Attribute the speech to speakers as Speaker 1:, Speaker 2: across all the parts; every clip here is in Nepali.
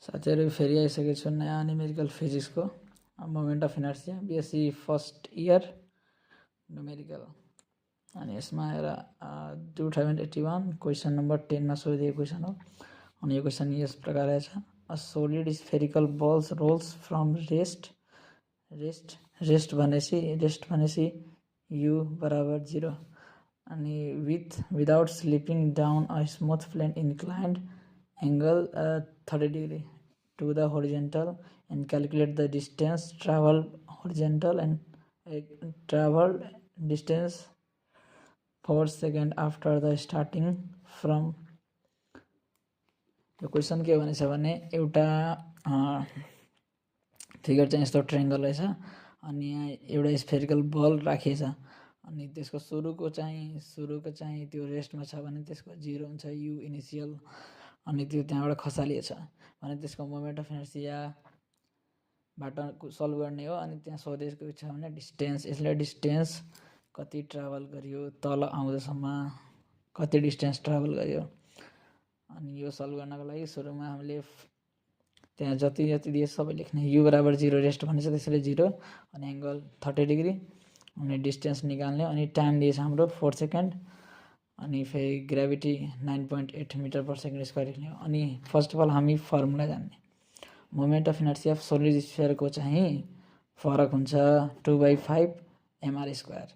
Speaker 1: साथीहरु फेरि आइसकेको छु नयाँ न्युमेरिकल फिजिक्सको moment of inertia BSc first year numerical अनि यसमा आएर 2081 क्वेसन नम्बर 10 मा सोधिएको क्वेसन हो। अनि यो क्वेसन यस प्रकार छ, a solid spherical balls rolls from rest भनेपछि u बराबर 0 अनि without slipping down a smooth plane inclined angle 30 degree to the horizontal and calculate the distance traveled horizontal and traveled distance per second after the starting from। यो क्वेसन के भनेछ भने एउटा फिगर चाहिँ यस्तो ट्रायंगल रहेछ अनि यहाँ एउटा स्फेरिकल बल राखिएको छ अनि त्यसको सुरुको चाहिँ त्यो रेस्टमा छ भने त्यसको 0 हुन्छ u इनिशियल अनि त्यो त्यहाँबाट खसालिएछ भने त्यसको मोमेन्ट अफ इनर्सिया बाट सल्भ गर्ने हो। अनि त्यहाँ सोधेको छ भने डिस्टेन्स, यसले डिस्टेन्स कति ट्राभल गरियो तल आउँदासम्म कति डिस्टेन्स ट्राभल गरियो। अनि यो सल्भ गर्नको लागि सुरुमा हामीले त्यहाँ जति दिए सबै लेख्ने, u बराबर 0 रेस्ट भनेछ त्यसैले 0 अनि एंगल 30 डिग्री अनि डिस्टेन्स निकाल्ने अनि टाइम दिएछ हाम्रो 4 सेकेन्ड अनि फेरि gravity 9.8 metre per second square लेख्ने हो। अनि फर्स्ट अफ अल हामी फर्मुला जान्ने, moment of inertia of solid स्फियरको चाहिँ फरक हुन्छ 2/5 mr स्क्वायर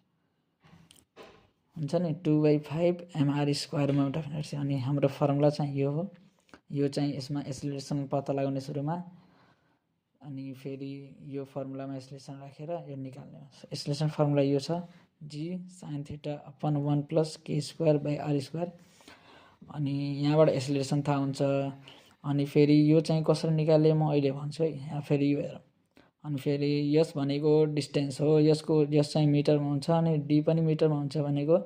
Speaker 1: हुन्छ नि, 2/5 mr square moment of inertia. अनि हाम्रो फर्मुला चाहिँ यो हो, यो चाहिँ यसमा एक्सेलरेसन पत्ता लगाउने सुरुमा अनि फेरि यो फर्मुलामा एक्सेलरेसन राखेर यो निकाल्ने हो। एक्सेलरेसन फर्मुला यो छ g sin theta upon 1 plus k square by r square. अनि यहाँबाट एक्सेलरेसन थाहा हुन्छ अनि फेरि यो चाहिँ कसरी निकाल्ने म अहिले भन्छु है। यहाँ फेरि यो हेरौँ अनि फेरि यस भनेको डिस्टेन्स हो, यस चाहिँ मिटरमा हुन्छ अनि d पनि मिटरमा हुन्छ भनेको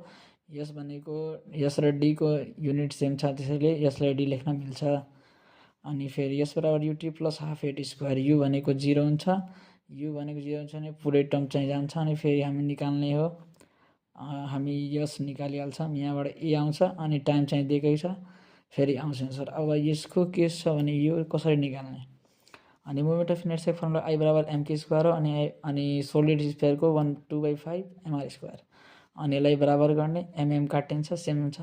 Speaker 1: यस र d को युनिट सेम छ त्यसैले यसलाई d लेख्न मिल्छ। अनि फेरि यस बराबर ut plus half at square, u भनेको 0 हुन्छ भने पुरै टर्म चाहिँ जान्छ अनि फेरि हामी निकाल्ने हो, हामी यस निकालिहाल्छौँ, यहाँबाट a आउँछ अनि टाइम चाहिँ दिएकै छ फेरि आउँछ सर। अब यसको के छ भने यो कसरी निकाल्ने, अनि moment of inertia formula i बराबर mk स्क्वायर हो अनि सोलिड स्फियरको 2/5 mr स्क्वायर अनि यसलाई बराबर गर्ने mm काटिन्छ सेम हुन्छ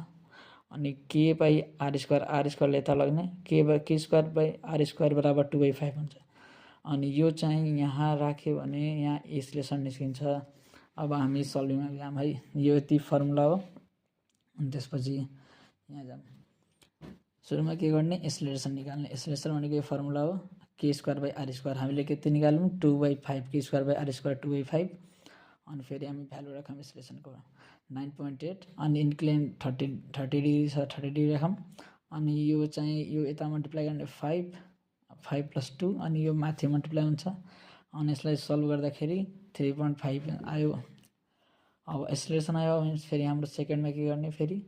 Speaker 1: अनि k बाई r स्क्वायर यता लग्ने k square by r square बराबर 2/5 हुन्छ। अनि यो चाहिँ यहाँ राख्यो भने यहाँ एक्सेलरेसन निस्किन्छ। अब हामी सल्भिङमा जाम है, यो यति फर्मुला हो अनि त्यसपछि यहाँ जाम। सुरुमा के गर्ने, एक्सेलरेसन निकाल्ने, एक्सेलरेसन भनेको यो फर्मुला हो k square by r square, हामीले कति निकाल्यौँ 2/5 k square by r square 2/5 अनि फेरि हामी भ्यालु राखौँ एक्सेलरेसनको 9.8 अनि इन्क्लाइन 30 डिग्री छ 30 डिग्री राखौँ अनि यो चाहिँ यो यता मल्टिप्लाई गर्ने 5 प्लस 2 अनि यो माथि मल्टिप्लाई हुन्छ अनि यसलाई सल्भ गर्दाखेरि 3.5 आयो। अब एक्सेलरेसन आयो भने फेरि हाम्रो सेकेन्डमा के गर्ने, फेरि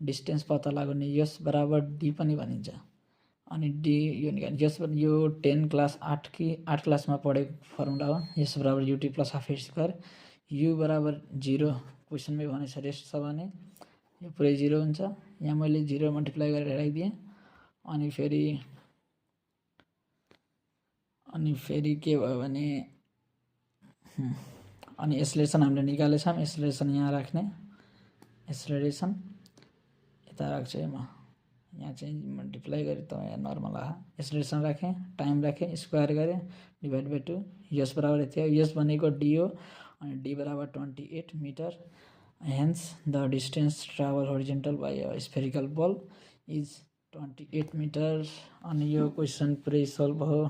Speaker 1: डिस्टेन्स पत्ता लगाउने, यस बराबर d पनि भनिन्छ अनि d यो निकाल्ने, यो 10 क्लास 8 क्लासमा पढेको फर्मुला हो। यस बराबर ut plus half at square, u बराबर 0 क्वेसनमै भनेछ रेस्ट छ भने यो पुरै 0 हुन्छ, यहाँ मैले 0 मल्टिप्लाई गरेर राखिदिएँ अनि फेरि के भयो भने अनि एक्सेलरेसन हामीले निकालेछौँ, एक्सेलरेसन यहाँ राख्ने, एक्सेलरेसन यता राख्छु है म, यहाँ चाहिँ मल्टिप्लाई गरेँ त यहाँ नर्मल आयो, एक्सेलरेसन राखेँ, टाइम राखेँ, स्क्वायर गरेँ डिभाइड बाई 2, यस बराबर यति हो, यस भनेको d हो अनि d बराबर 28 metre. Hence the distance travel horizontal by a spherical ball is 28 metre. अनि यो क्वेसन पुरै सल्भ हो।